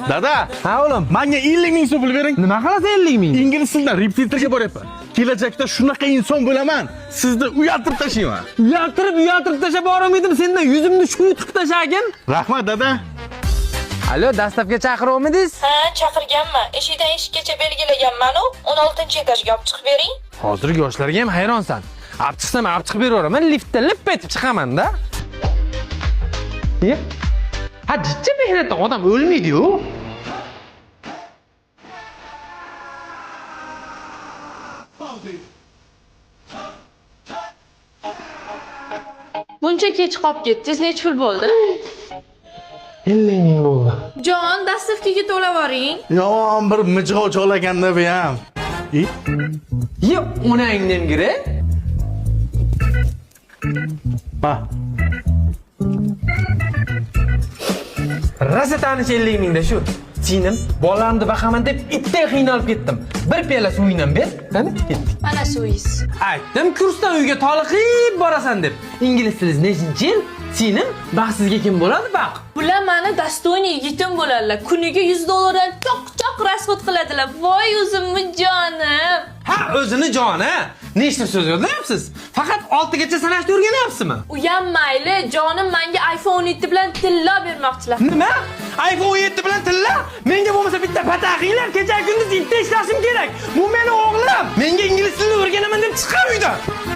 Dada, Ha o'g'lim. menga 50 ming so'm pul bering. Nima qilasan 50 ming? Ingliz tilidan repetitorga boryapman. Kelajakda shunaqa inson bo'laman, sizni uyaltirib tashlayman. Uyaltirib, uyaltirib tashlab borolmaydim, sendan yuzimni shu tiqib tashlagin. Rahmat, dada. Alo, dastlabki chaqiruvmidingiz? Ha, chaqirganman. Eshikdan eshikkacha belgilaganman-u, 16-etajga olib chiqib bering. Hozirgi yoshlarga ham hayronsan. Olib chiqsam, olib chiqib beraveraman, liftda lip etib chiqaman-da. Ye? Ha, jicha mehnatdan odam o'lmaydi-yu. Buncha kech qolib ketdingiz, necha pul bo'ldi? 50 ming bo'ldi. Jon, dastavkaga to'lavoring. Yomon bir mijg'ov cholaganda bu ham. E? Ye, onangni gire. Ma. Rosa tanish 50 mingda shu. Sinim, bolamni boqaman deb itday qiynalib ketdim. Bir piyola suvingdan ber, qani ketdik. Mana suvingiz. Aytdim, kursdan uyga toliqib borasan deb. Ingliz tilingiz nechinchi yil? Sinim, baxtsizga kim bo'ladi baq? Bular mani достойный yigitim bo'ladilar. Kuniga 100 dollardan choq-choq rasxod qiladilar. Voy o'zimni jonim. Ha, o'zini joni. Nechta so'z yodlayapsiz? Faqat 6 gacha sanashni o'rganyapsizmi? Uyam mayli, jonim menga iPhone 7 bilan tilla bermoqchilar. Nima? iPhone 7 bilan tilla? Menga bo'lmasa bitta pataqinglar kecha kunduz itda ishlashim kerak. Bu meni o'g'lim. Menga ingliz tilini o'rganaman deb chiqqan uydan.